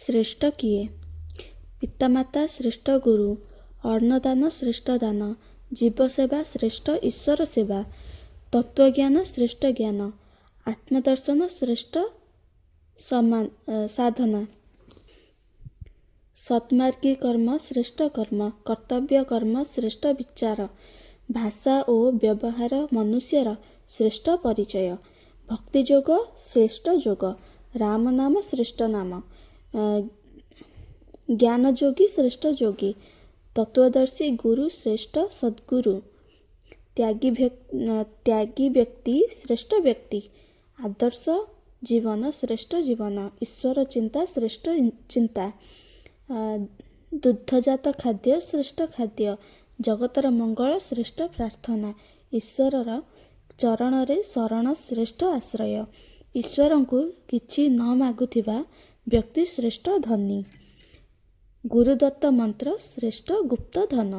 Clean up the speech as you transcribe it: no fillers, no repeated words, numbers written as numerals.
ଶ୍ରେଷ୍ଠ କିଏ? ପିତାମାତା ଶ୍ରେଷ୍ଠ ଗୁରୁ, ଅନ୍ନଦାନ ଶ୍ରେଷ୍ଠ ଦାନ, ଜୀବସେବା ଶ୍ରେଷ୍ଠ ଈଶ୍ୱର ସେବା, ତତ୍ତ୍ୱଜ୍ଞାନ ଶ୍ରେଷ୍ଠ ଜ୍ଞାନ, ଆତ୍ମଦର୍ଶନ ଶ୍ରେଷ୍ଠ ସାଧନା, ସତ୍ମାର୍ଗୀ କର୍ମ ଶ୍ରେଷ୍ଠ କର୍ମ, କର୍ତ୍ତବ୍ୟ କର୍ମ ଶ୍ରେଷ୍ଠ ବିଚାର, ଭାଷା ଓ ବ୍ୟବହାର ମନୁଷ୍ୟର ଶ୍ରେଷ୍ଠ ପରିଚୟ, ଭକ୍ତିଯୋଗ ଶ୍ରେଷ୍ଠ ଯୋଗ, ରାମ ନାମ ଶ୍ରେଷ୍ଠ ନାମ, ଜ୍ଞାନଯୋଗୀ ଶ୍ରେଷ୍ଠ ଯୋଗୀ, ତତ୍ତ୍ୱଦର୍ଶୀ ଗୁରୁ ଶ୍ରେଷ୍ଠ ସଦ୍ଗୁରୁ, ତ୍ୟାଗୀ ବ୍ୟକ୍ତି ଶ୍ରେଷ୍ଠ ବ୍ୟକ୍ତି, ଆଦର୍ଶ ଜୀବନ ଶ୍ରେଷ୍ଠ ଜୀବନ, ଈଶ୍ୱର ଚିନ୍ତା ଶ୍ରେଷ୍ଠ ଚିନ୍ତା, ଦୁଗ୍ଧଜାତ ଖାଦ୍ୟ ଶ୍ରେଷ୍ଠ ଖାଦ୍ୟ, ଜଗତର ମଙ୍ଗଳ ଶ୍ରେଷ୍ଠ ପ୍ରାର୍ଥନା, ଈଶ୍ୱରର ଚରଣରେ ଶରଣ ଶ୍ରେଷ୍ଠ ଆଶ୍ରୟ, ଈଶ୍ୱରଙ୍କୁ କିଛି ନ ମାଗୁଥିବା ବ୍ୟକ୍ତି ଶ୍ରେଷ୍ଠ ଧନୀ, ଗୁରୁଦତ୍ତ ମନ୍ତ୍ର ଶ୍ରେଷ୍ଠ ଗୁପ୍ତ ଧନ।